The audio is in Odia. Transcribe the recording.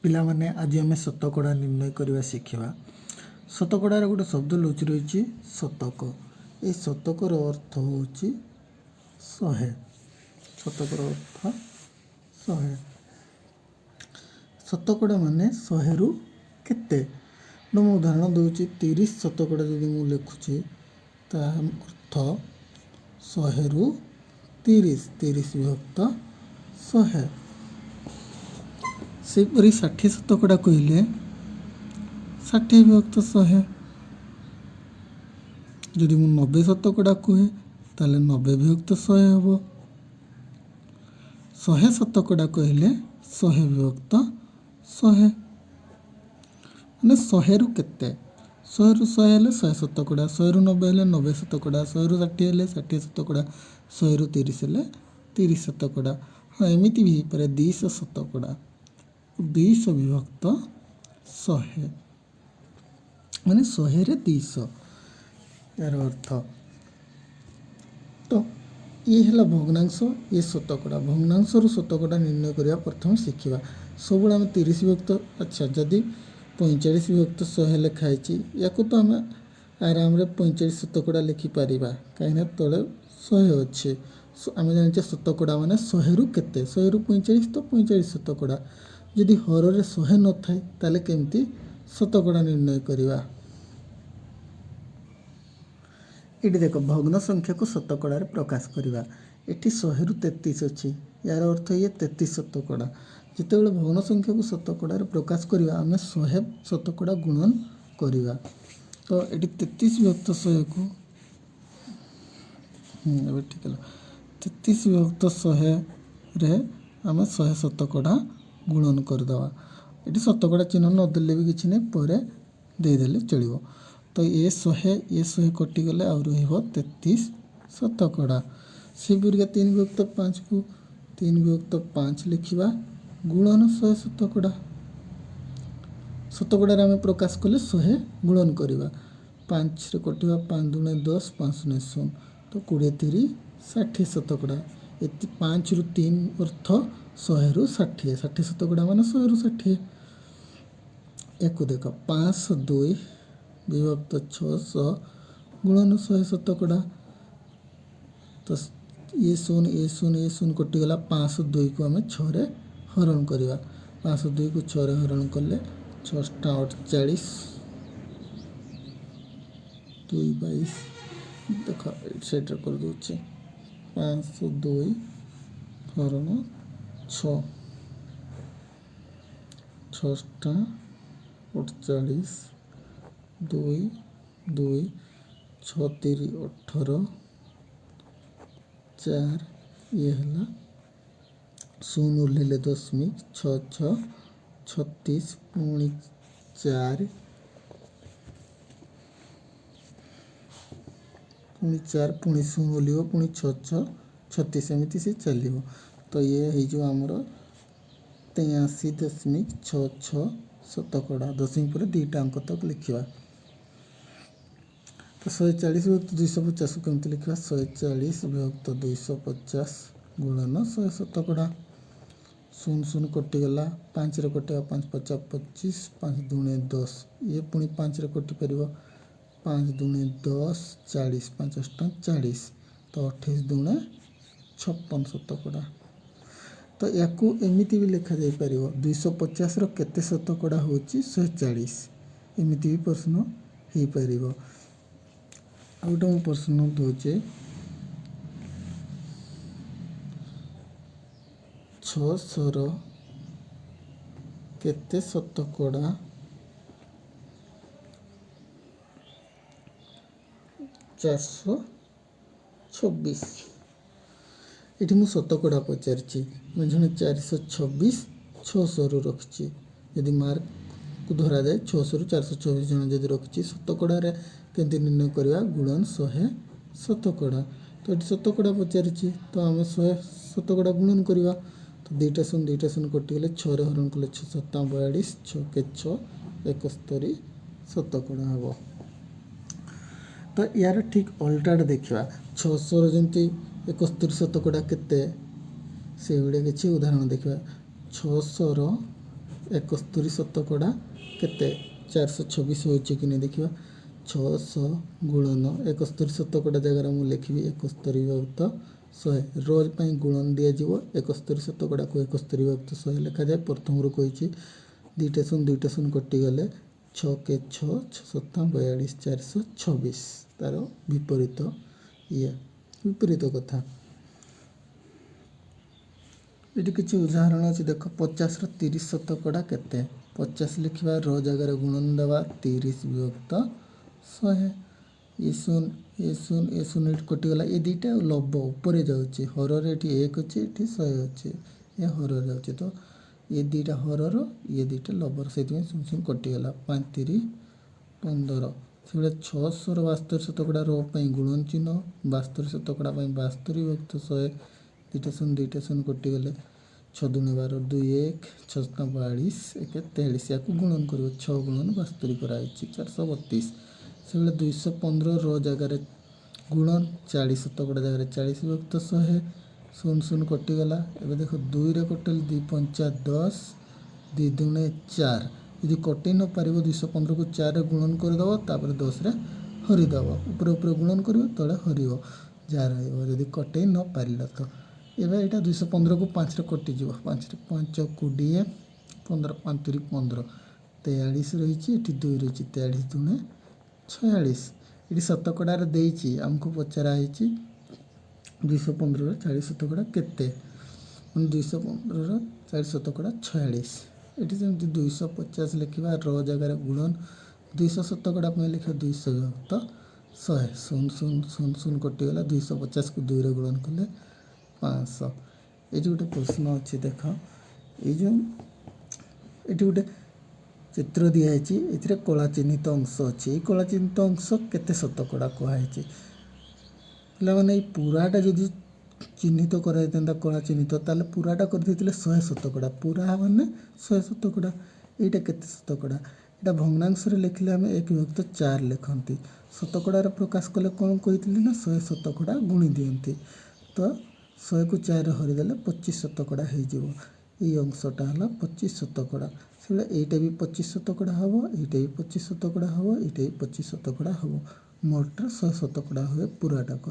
ପିଲାମାନେ, ଆଜି ଆମେ ଶତକଡ଼ା ନିର୍ଣ୍ଣୟ କରିବା ଶିଖିବା। ଶତକଡ଼ାର ଗୋଟେ ଶବ୍ଦ ଲୁଚି ରହିଛି, ଶତକ। ଏଇ ଶତକର ଅର୍ଥ ହେଉଛି 100। ଶତକର ଅର୍ଥ 100। ଶତକଡ଼ା ମାନେ 100ରୁ କେତେ? ମୁଁ ଉଦାହରଣ ଦେଉଛି, 30 ଶତକଡ଼ା ଯଦି ମୁଁ ଲେଖୁଛି, ତାହା ଅର୍ଥ 100ରୁ 30, 30 ବିଭକ୍ତ 100। ସେହିପରି 60 ଶତକଡ଼ା କହିଲେ 60 ବିଭକ୍ତ 100। ଯଦି ମୁଁ 90 ଶତକଡ଼ା କୁହେ, ତାହେଲେ 90 ବିଭକ୍ତ 100 ହେବ। 100 ଶତକଡ଼ା କହିଲେ 100 ବିଭକ୍ତ 100। ମାନେ 100ରୁ କେତେ? 100ରୁ 100 ହେଲେ 100 ଶତକଡ଼ା, 100ରୁ 90 ହେଲେ 90 ଶତକଡ଼ା, 100ରୁ 60 ହେଲେ 60 ଶତକଡ଼ା, 100ରୁ 30 ହେଲେ 30 ଶତକଡ଼ା। ହଁ, ଏମିତି ବି ହେଇପାରେ, 200 ଶତକଡ଼ା, 200 ବିଭକ୍ତ 100, ମାନେ 100ରେ 200 ଏହାର ଅର୍ଥ। ତ ଇଏ ହେଲା ଭଗ୍ନାଂଶ, ଇଏ ଶତକଡ଼ା। ଭଗ୍ନାଂଶରୁ ଶତକଡ଼ା ନିର୍ଣ୍ଣୟ କରିବା ପ୍ରଥମେ ଶିଖିବା। ସବୁବେଳେ ଆମେ 30 ବିଭକ୍ତ, ଆଚ୍ଛା, ଯଦି 45 ବିଭକ୍ତ 100 ଲେଖା ହେଇଛି, ୟାକୁ ତ ଆମେ ଆରାମରେ 45 ଶତକଡ଼ା ଲେଖିପାରିବା, କାହିଁକିନା ତଳେ 100 ଅଛି। ଆମେ ଜାଣିଛେ ଶତକଡ଼ା ମାନେ 100ରୁ କେତେ? 100ରୁ 45, ତ 45 ଶତକଡ଼ା। ଯଦି ହରରେ 100 ନଥାଏ, ତାହେଲେ କେମିତି ଶତକଡ଼ା ନିର୍ଣ୍ଣୟ କରିବା? ଏଠି ଦେଖ, ଭଗ୍ନ ସଂଖ୍ୟାକୁ ଶତକଡ଼ାରେ ପ୍ରକାଶ କରିବା। ଏଠି 100ରୁ 33 ଅଛି, ଏହାର ଅର୍ଥ ଇଏ 33 ଶତକଡ଼ା। ଯେତେବେଳେ ଭଗ୍ନ ସଂଖ୍ୟାକୁ ଶତକଡ଼ାରେ ପ୍ରକାଶ କରିବା, ଆମେ 100 ଶତକଡ଼ା ଗୁଣନ କରିବା। ତ ଏଠି 33 ବିଭକ୍ତ 100କୁ, ଏବେ ଠିକ୍ ହେଲା, 33 ବିଭକ୍ତ 100ରେ ଆମେ 100 ଶତକଡ଼ା ଗୁଣନ କରିଦେବା। ଏଠି ଶତକଡ଼ା ଚିହ୍ନ ନଦେଲେ ବି କିଛି ନାହିଁ, ପରେ ଦେଇଦେଲେ ଚଳିବ। ତ ଏ 100, ଏ 100 କଟିଗଲେ ଆଉ ରହିବ 33 ଶତକଡ଼ା। ସେହିପରିକା 3 ବିଭକ୍ତ 5କୁ 3 ବିଭକ୍ତ 5 ଲେଖିବା, ଗୁଣନ 100 ଶତକଡ଼ା। ଶତକଡ଼ାରେ ଆମେ ପ୍ରକାଶ କଲେ 100 ଗୁଣନ କରିବା। 5ରେ କଟିବା, 5 ଦୁଣେ 10, 5 ଶୂନ୍ୟ ଶୂନ, ତ 20 ତିରି 60 ଶତକଡ଼ା। ଏତି 5ରୁ 3 ଅର୍ଥ 100ରୁ 60, 60 ଶତକଡ଼ା ମାନେ 100ରୁ 60। ୟାକୁ ଦେଖ, 502 ବିଭକ୍ତ 600 ଗୁଣନ 100 ଶତକଡ଼ା। ତ ଇଏ ଶୂନ, ଏ ଶୂନ, ଏ ଶୂନ କଟିଗଲା। 502କୁ ଆମେ 6ରେ ହରଣ କରିବା। 502କୁ 6ରେ ହରଣ କଲେ ଛଅଟା 48, 2 22। ଦେଖ, ଏଇଠି ସାଇଡ଼୍ରେ କରିଦେଉଛି। 502 ହରଣ 6, ଛଅଟା 48, 2 2, 6 ତିରି 18, 4। ଇଏ ହେଲା ଶୂନ ଓହ୍ଲେଇଲେ ଦଶମିକ, 6 6 36, ପୁଣି 4, ପୁଣି 4, ପୁଣି ଶୂନ ଓହ୍ଲିବ, ପୁଣି 6 6 36, ଏମିତି ସେ ଚାଲିବ। ତ ଇଏ ହେଇଯିବ ଆମର 83.66 ଶତକଡ଼ା। ଦଶମିକ ପରେ 2ଟା ଅଙ୍କ ତକ ଲେଖିବା। ତ 140 ବିଭକ୍ତ 250କୁ କେମିତି ଲେଖିବା? 140 ବିଭକ୍ତ 250 ଗୁଣନ 100 ଶତକଡ଼ା। ଶୂନ ଶୂନ କଟିଗଲା। 5ରେ କଟିବା, 5 ପଚା 25, 5 ଦୁଣେ 10। ଇଏ ପୁଣି 5ରେ କଟିପାରିବ, 5 ଦୁଣେ 10, 40, 5 ଅଷ୍ଟା 40, ତ 28 ଦୁଣେ 56 ଶତକଡ଼ା। ତ ୟାକୁ ଏମିତି ବି ଲେଖାଯାଇପାରିବ, 250ର କେତେ ଶତକଡ଼ା ହେଉଛି 140? ଏମିତି ବି ପ୍ରଶ୍ନ ହେଇପାରିବ। ଆଉ ଗୋଟେ ମୁଁ ପ୍ରଶ୍ନ ଦେଉଛି, 600ର କେତେ ଶତକଡ଼ା 426? ଏଠି ମୁଁ ଶତକଡ଼ା ପଚାରିଛି। ମୁଁ ଜଣେ 426 600ରୁ ରଖିଛି। ଯଦି ମାର୍କକୁ ଧରାଯାଏ, 600ରୁ 426 ଜଣ ଯଦି ରଖିଛି, ଶତକଡ଼ାରେ କେମିତି ନିର୍ଣ୍ଣୟ କରିବା? ଗୁଣନ 100 ଶତକଡ଼ା। ତ ଏଠି ଶତକଡ଼ା ପଚାରିଛି, ତ ଆମେ 100 ଶତକଡ଼ା ଗୁଣନ କରିବା। ତ 2ଟା ଶୂନ, 2ଟା ଶୂନ କଟିଗଲେ, 6ରେ ହରଣ କଲେ 6 ସତା 42, 6 କେ 6, 71 ଶତକଡ଼ା ହେବ। ତ ୟାର ଠିକ୍ ଓଲଟାଟା ଦେଖିବା। 600ର ଯେମିତି 71 ଶତକଡ଼ା କେତେ, ସେଇଭଳିଆ କିଛି ଉଦାହରଣ ଦେଖିବା। 600ର 71 ଶତକଡ଼ା କେତେ? 426 ହେଉଛି କି ନାହିଁ ଦେଖିବା। 600 ଗୁଣନ 71 ଶତକଡ଼ା ଜାଗାରେ ମୁଁ ଲେଖିବି 71 ବିଭକ୍ତ 100। ର ପାଇଁ ଗୁଣନ ଦିଆଯିବ। 71 ଶତକଡ଼ାକୁ 71 ବିଭକ୍ତ 100 ଲେଖାଯାଏ। ପ୍ରଥମରୁ କହିଛି, ଦୁଇଟା ଶୂନ ଦୁଇଟା ଶୂନ କଟିଗଲେ ଛଅ କେ ଛଅ, ଛଅ ସତା 42, 426। ତାର ବିପରୀତ, ଇଏ ବିପରୀତ କଥା। ଏଠି କିଛି ଉଦାହରଣ ଅଛି ଦେଖ। 50ର 30 ଶତକଡ଼ା କେତେ? 50 ଲେଖିବା, ର ଜାଗାରେ ଗୁଣନ ଦେବା, 30 ବିଭକ୍ତ 100। ଏ ଶୂନ, ଏ ଶୂନ, ଏ ଶୂନ ଏଠି କଟିଗଲା। ଏ ଦୁଇଟା ଲବ ଉପରେ ଯାଉଛି। ହରରେ ଏଠି ଏକ ଅଛି, ଏଠି 100 ଅଛି, ଏ ହରରେ ଯାଉଛି। ତ ଏ ଦୁଇଟା ହରର, ଇଏ ଦୁଇଟା ଲବର, ସେଇଥିପାଇଁ ଶୂନ ଶୂନ କଟିଗଲା। ପାଞ୍ଚ ତିରି 15। ସେଭଳିଆ 600ର 72 ଶତକଡ଼ା, ର ପାଇଁ ଗୁଣନ ଚିହ୍ନ, 72 ଶତକଡ଼ା ପାଇଁ 72 ବିଭକ୍ତ 100। ଦୁଇଟା ଶୂନ ଦୁଇଟା ଶୂନ କଟିଗଲେ ଛଅ ଦୁଣେ 12, ଦୁଇ ଏକ, ଛଅ ସତା 42, ଏକ 43। ୟାକୁ ଗୁଣନ କରିବ, ଛଅ ଗୁଣନ 72 କରାହେଇଛି, 432। ସେଭଳିଆ 215, ର ଜାଗାରେ ଗୁଣନ, 40 ଶତକଡ଼ା ଜାଗାରେ 40 ବିଭକ୍ତ 100। ଶୂନ ଶୂନ କଟିଗଲା। ଏବେ ଦେଖ, ଦୁଇରେ କଟିଲେ ଦୁଇ ପଞ୍ଚା 10, ଦୁଇ ଦୁଣେ ଚାରି। ଯଦି କଟେଇ ନ ପାରିବ, 215କୁ ଚାରିରେ ଗୁଣନ କରିଦେବ, ତାପରେ 10ରେ ହରିଦେବ। ଉପରେ ଉପରେ ଗୁଣନ କରିବ, ତଳେ ହରିବ, ଯାହା ରହିବ, ଯଦି କଟେଇ ନ ପାରିଲ ତ। ଏବେ ଏଇଟା 215କୁ ପାଞ୍ଚରେ କଟିଯିବ। ପାଞ୍ଚରେ ପାଞ୍ଚ 20, 15, ପାଞ୍ଚ ତିରି 15, 43 ରହିଛି। ଏଠି ଦୁଇ ରହିଛି, 43 ଦୁଣେ 46। ଏଠି ଶତକଡ଼ାରେ ଦେଇଛି, ଆମକୁ ପଚରା ହେଇଛି 215ର 40 ଶତକଡ଼ା କେତେ? ମାନେ 215ର 40 ଶତକଡ଼ା 46। ଏଠି ସେମିତି 250 ଲେଖିବା, ର ଜାଗାରେ ଗୁଣନ, 200 ଶତକଡ଼ା ପାଇଁ ଲେଖିବା 200 ବିଭକ୍ତ 100। ଶୂନ ଶୂନ ଶୂନ ଶୂନ କଟିଗଲା। 250କୁ ଦୁଇରେ ଗୁଣନ କଲେ 500। ଏଇଠି ଗୋଟେ ପ୍ରଶ୍ନ ଅଛି ଦେଖ। ଏଇ ଯେଉଁ ଏଠି ଗୋଟେ ଚିତ୍ର ଦିଆହେଇଛି, ଏଥିରେ କଳା ଚିହ୍ନିତ ଅଂଶ ଅଛି। ଏଇ କଳା ଚିହ୍ନିତ ଅଂଶ କେତେ ଶତକଡ଼ା କୁହାହେଇଛି? ପିଲାମାନେ, ଏଇ ପୁରାଟା ଯଦି ଚିହ୍ନିତ କରାଯାଇଥାନ୍ତା କଳା ଚିହ୍ନିତ, ତାହେଲେ ପୁରାଟା କରିଦେଇଥିଲେ 100 ଶତକଡ଼ା। ପୁରା ମାନେ 100 ଶତକଡ଼ା। ଏଇଟା କେତେ ଶତକଡ଼ା? ଏଇଟା ଭଗ୍ନାଂଶରେ ଲେଖିଲେ ଆମେ ଏକ ବିଭକ୍ତ ଚାରି ଲେଖନ୍ତି। ଶତକଡ଼ାରେ ପ୍ରକାଶ କଲେ କ'ଣ କହିଥିଲି ନା 100 ଶତକଡ଼ା ଗୁଣି ଦିଅନ୍ତି। ତ 100କୁ ଚାରିରେ ହରିଦେଲେ 25 ଶତକଡ଼ା ହେଇଯିବ। ଏଇ ଅଂଶଟା ହେଲା 25 ଶତକଡ଼ା। ସେଭଳିଆ ଏଇଟା ବି 25 ଶତକଡ଼ା ହେବ, ଏଇଟା ବି 25 ଶତକଡ଼ା ହେବ, ଏଇଟା ବି 25 ଶତକଡ଼ା ହେବ। ମୋଟରେ 100 ଶତକଡ଼ା ହୁଏ ପୁରାଟାକ।